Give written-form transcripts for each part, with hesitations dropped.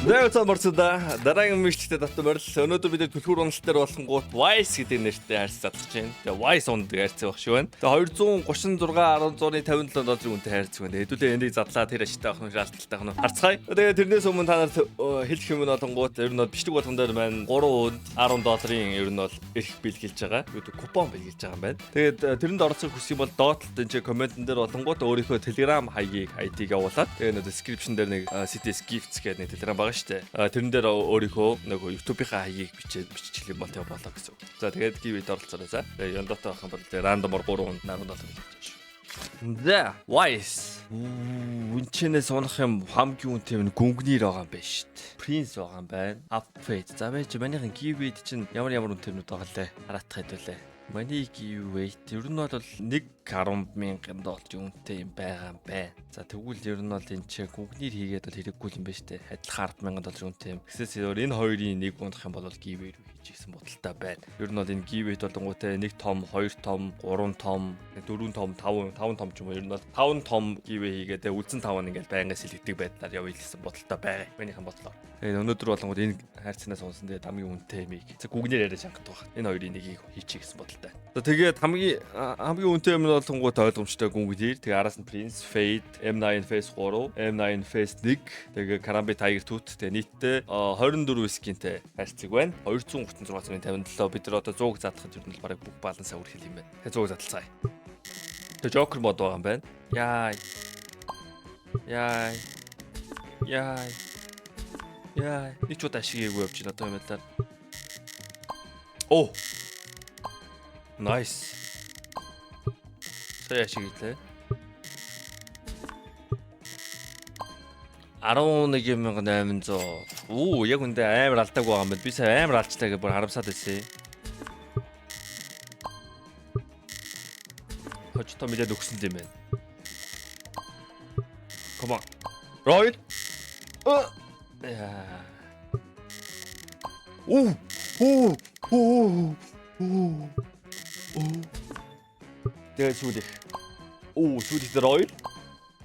За морцоо дараагийн бичлэгтээ татсан морил. Өнөөдөр бид түлхүүр уналт дээр болонгууд Wise гэдэг нэртэй хайрцаг задлах чинь. Тэгээ Wise унадаг хайрцаг баг шүү байна. Тэгээ 236.57 долларын үнэтэй хайрцаг байна. Хэдүүлээ энийг задлаа, тэр ашигтай авах нь, алдалтай авах нь харцгаая. Тэгээ тэрнээс өмнө та нарт хэлэх юм нь болонгууд ер нь бол бичлэг болгон дээр маань 3 үнд 10 долларын ер нь бол эрх бэлгэлж байгаа. Юу гэдэг, купон бэлгэлж байгаа юм байна. Тэгээд тэрэнд оролцох хүсэх юм бол доотлолт энэ comment эн дээр болонгууд өөрийнхөө Telegram хаягийг, ID-г явуулаад, тэгээ нэг description дээр нэг CTS Gifts гэдэг нэг Telegram байгаа шүү дээ. Тэрэн дээр өөрийнхөө нөгөө YouTube-ийнхаа хаягийг бичээд биччих юм бол тэг болоо гэсэн үг. За, тэгээд giveaway оролцоорой за. Тэгээ яндотой байх юм бол тэгээ random оор 3 хүнд 10 доллар бэлгэлж байгаа шүү. За, Wise. Үнчэнээс унах юм хамгийн үнэтэй юм Gungnir байгаа юм байна шүү дээ. Prince байгаа юм байна. Upfade. За, байж манийхан giveaway чинь ямар ямар үнэтэй юмнууд байгаа лээ. Хараатах хэдүүлээ. Манай giveaway ер нь бол 1.10 мянган долларын үнэтэй юм байгаа юм байна. За, тэгвэл ер нь бол энэ чи Gungnir хийгээд бол хэрэггүй юм байна шүү дээ. Адилхан 10 мянган долларын үнэтэй юм. Гэсээс өөр энэ хоёрын нэг унах юм бол giveaway рүү хийж гисэн бодолтой байна. Ер нь бол энэ giveaway болонгуудаа нэг том, хоёр том, гурван том, дөрвөн том, таван таван том ч юм уу, ер нь бол таван том giveaway хийгээд үлдсэн таван ингээл байнгын сэлэгдэг байдлаар явъя гэсэн бодолтой байгаа. Манийхан бодлоор. Тэгээд өнөөдөр болонгууд энэ хайрцагнаас унсан, тэгээд хамгийн үнэтэй юмыг за Gungnir арай чангадаг баг. Энэ хоёрын нэгийг хийчих гэсэн бодолтой. За, тэгээд хамгийн хамгийн үнэтэй юм нь болонгууд ойлгомжтой Gungnir. Тэгээд араас нь Prince, Fade, M9 Phase 3, M9 Phase 1, тэгээд Karambit Tiger Tooth, тэгээд нийтдээ 24 skin тэй хайрцаг байна. 236.57, бид нар одоо 100-г задлахад ер нь л бараг бүх балансаа үрхэл юм байна. Тэгээд 100-г задлцгаая. Тэгээд Joker mode байгаа юм байна. Яа. Яа. Яа. Яа. Нэг ч удаа ашиг хийгээгүй явж байна одоо юм байдлаар. Оо. Nice. Сая ашиг хийлээ. 11,800. Оо, яг үндэ амар алдаагүй байгаа юм байна. Би сая амар алдчлаа гэж бүр харамсаад байсан. Хожтой мэдээд өгсөн юм байна. Come on. Royal. Яа. Оо. Оо. Оо. Оо. Оо. Тэгээд сүүлих. Оо, сүүлих дээр Royal.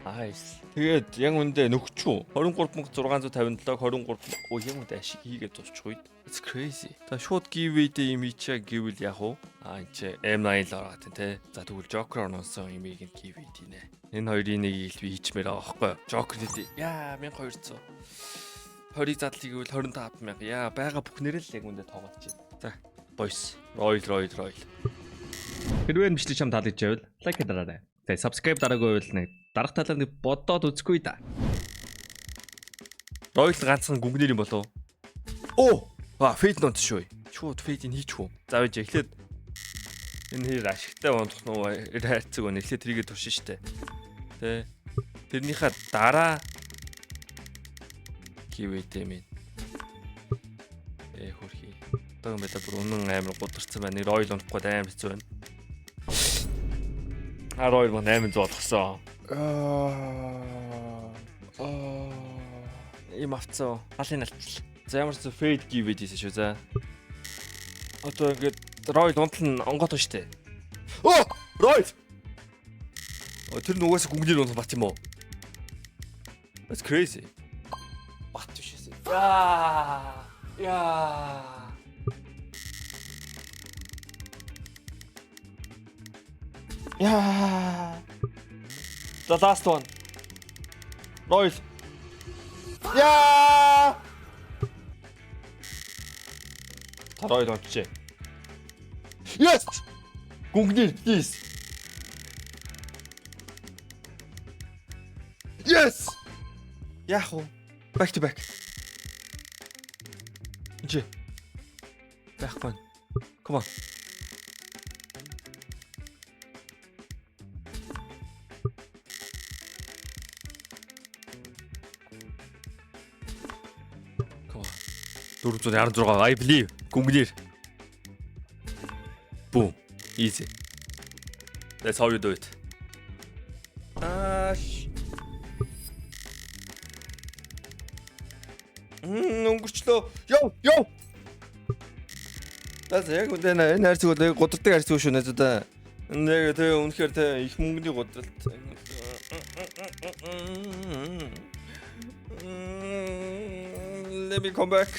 Nice. Тэгээд яг үндэ нөхчүү 23,657, 23. Оо, яг үндэ ашиг хийгээд дуусчих үед. It's crazy. Та шууд giveaway дээр юм хийчээ гэвэл яг уу? Аа, энэ чи M9 л ороод тийм те. За, тэгвэл Joker орсон юмыг нь giveaway хийнэ. Энэ хоёрын нэгийг л би хийчмээр байгаа байхгүй юу? Joker нийт яа 1200. 20-ыг задлыг гэвэл 25 мянга. Яа, байгаа бүхнээр л яг үндэ тоогоод чинь. За, boys. Royal, Royal, Royal. Хэрвээ энэ бичлэг чам таалагдж байвал like дараарай. Тэгээ subscribe дараагүй байвал нэг дарах талаар нэг бодоод үзэхгүй да. Royal ганцхан Gungnir юм болов? Оо! А, Fade нот шүү. Шууд Fade-ийг хийчих үү? За, байж эхлээд энэ хэр ашигтай унах нь уу? Тэр хайрцаг байна. Эхлээд тэрийгэ туршин штэ. Тэ. Тэрнийхээ дараа giveaway юм. Э, хөрхий. Одоо юм байла бүр үнэн амар гударсан байна. Royal унахгүй амар хэцүү байна. А, Royal мөн 800 болгосон. Аа. Аа. Им авцсан. Халын алчлаа. За, ямар ч Fade giveaway хийсэн шүү за. Одоо ингээд Royal унтал нь онготой штэ. Оо! Royal! О, тэр нүгээс Gungnir унах бат юм уу? That's crazy. Бат биш эсэ. Яа. Яа. Яа. The last one. Royal. Яа! Та Royal ончжээ. Yes! Gungnir, please. Yes! Яах вэ? Back to back. Энд байхгүй. Come on. Come on. 416, I believe. Gungnir. Boom. Easy. That's how you do it. Ааш. Өнгөрчлөө. Йоо, ёо. За, яг үнэ энэ хайрцаг бол яг гудардаг хайрцаг шүү найзуудаа. Энэ яг тэг үнэхээр тэг их мөнгөний гудралт. Let me come back.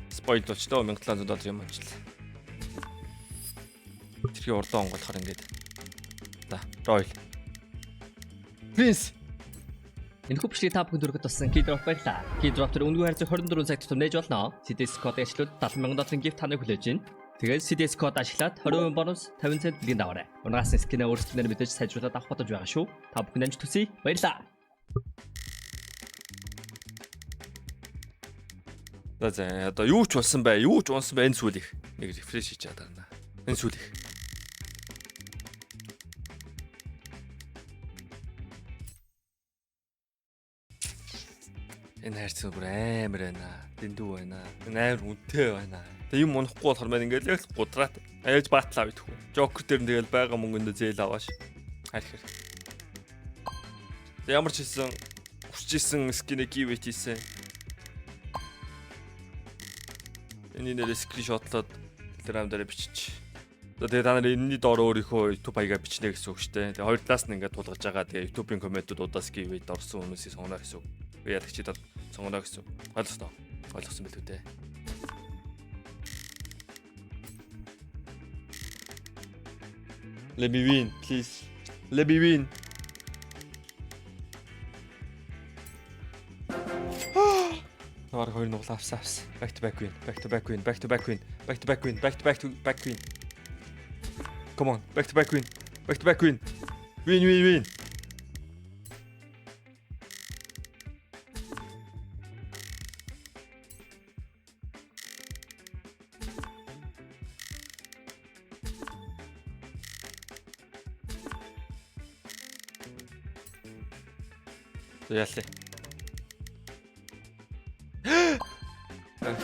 Spoil болчлоо, 1700 доллар юм ончлаа. Тэрхий урдаа онгойлохоор ингээд. За, Royal. Prince. Энэхүү бичлэгийг та бүхэнд хүргэх туссан Keydrop баярлаа. Keydrop дээр үнэгүй хайрцаг 24 цаг тутам нээж болно. CDS код ашиглавал 70 мянган долларын gift таныг хүлээж байна. Тэгээд CDS код ашиглаад 20% бонус 50 цент бэлгийн даваарай. Унгаас skin ээ өөрсдөө мэдээж сайжруулаад авах боломж байгаа шүү. Та бүхэн амжилт хүсье. Баярлалаа. За, одоо юу ч болсон бай, юу ч унсан бай, энэ сүүлих. Нэг refresh хийж чадаа. Энэ сүүлих. Энэ хайрцаг бүр амар байна. Дэндүү байна. Энэ амар үнэтэй байна. Тэг юм унахгүй болохоор маань ингээл яг л гудраат. Аяж баатлаа бидэхгүй. Жокер дээр нь тэгэл байгаа мөнгөндөө зээл авааш. Харих хэрэг. Тэг ямар ч хэлсэн хүсэж исэн skin ээ giveaway хийсэн. Энэний нэрээ screenshot лоод Telegram дээр бичиж. За, тэгээ та нар энэний доор өөрийнхөө YouTube хаягаа бичнэ гэсэн үг шүү дээ. Тэгээ хоёр талаас нь ингээд тулгаж байгаа. Тэгээ YouTube-ийн comment уудаас giveaway-д орсон хүмүүсийг сонгоно гэсэн үг. Би ялагчид сонгоно гэсэн үг. Ойлголоо. Ойлгосон билүү дээ. Let me win, please. Let me win. Бараг хоёр нуглаа авсан авсан. Back to back win, back to back win, back to back win, back to back win, back to back to back win. Come on, back to back win. Back to back win. Win, win, win. За, яалаа.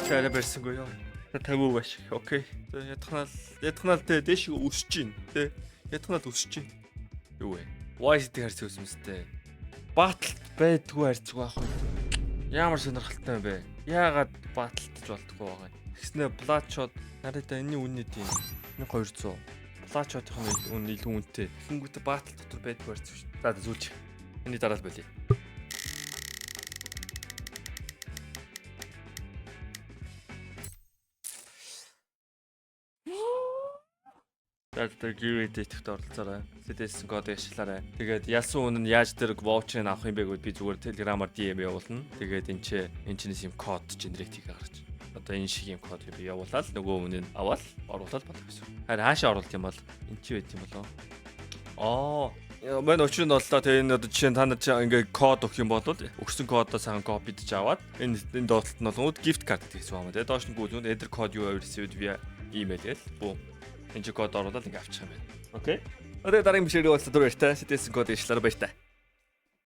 Арай барьсангүй ёо. 50% ашиг. Okay. За, ядхнал ядхнал те дээш өсөж гин те. Ядхнал өсөж гин. Юу вэ? Wise гэдэг хайрцаг өссөн мэт. Battle байдгүй хайрцаг байх вэ? Ямар сонирхолтой юм бэ? Яагаад battle таж болдгоо байгаа юм? Тэгснэ Bloodshot нарийн да энэний үнэ тийм 1200. Bloodshot-ын үнэ илүү үнэтэй. Тэгэнгүүтээ battle дотор байдгүй хайрцаг шүү. За, зүйлч. Энэний дараа л болъё. За, тэгээ giveaway идэвхтэй оролцоорой. CDS код ашиглаарай. Тэгээд ялсан хүн нь яаж тэр voucher ыг авах юм бэ гэвэл би зүгээр Telegram-аар DM явуулна. Тэгээд энэ ч энэ чинээс юм код generate хийгээ гарч. Одоо энэ шиг юм код би явуулаад нөгөө хүн нь аваад оруулаад болох гэсэн. Харин хаашаа оруулах юм бол энэ чи байт юм болоо. Аа, Мань учир нь боллоо. Тэгээ энэ одоо жишээ нь та нар чи ингээ код өгөх юм бол өгсөн кодоо сайхан copy дож аваад энэ доотлолт нь болгоод gift card гэсэн юм аа. Тэгээ доош нь гүйлгүүнд enter code you have received via email гэл. Бүү. Энэ чи код оруулаад ингээ авчих юм байна. Okay. Одоо дараагийн бичлэгээр уулзлаа, түр баяртай. CDS код ишлаараа баяртай.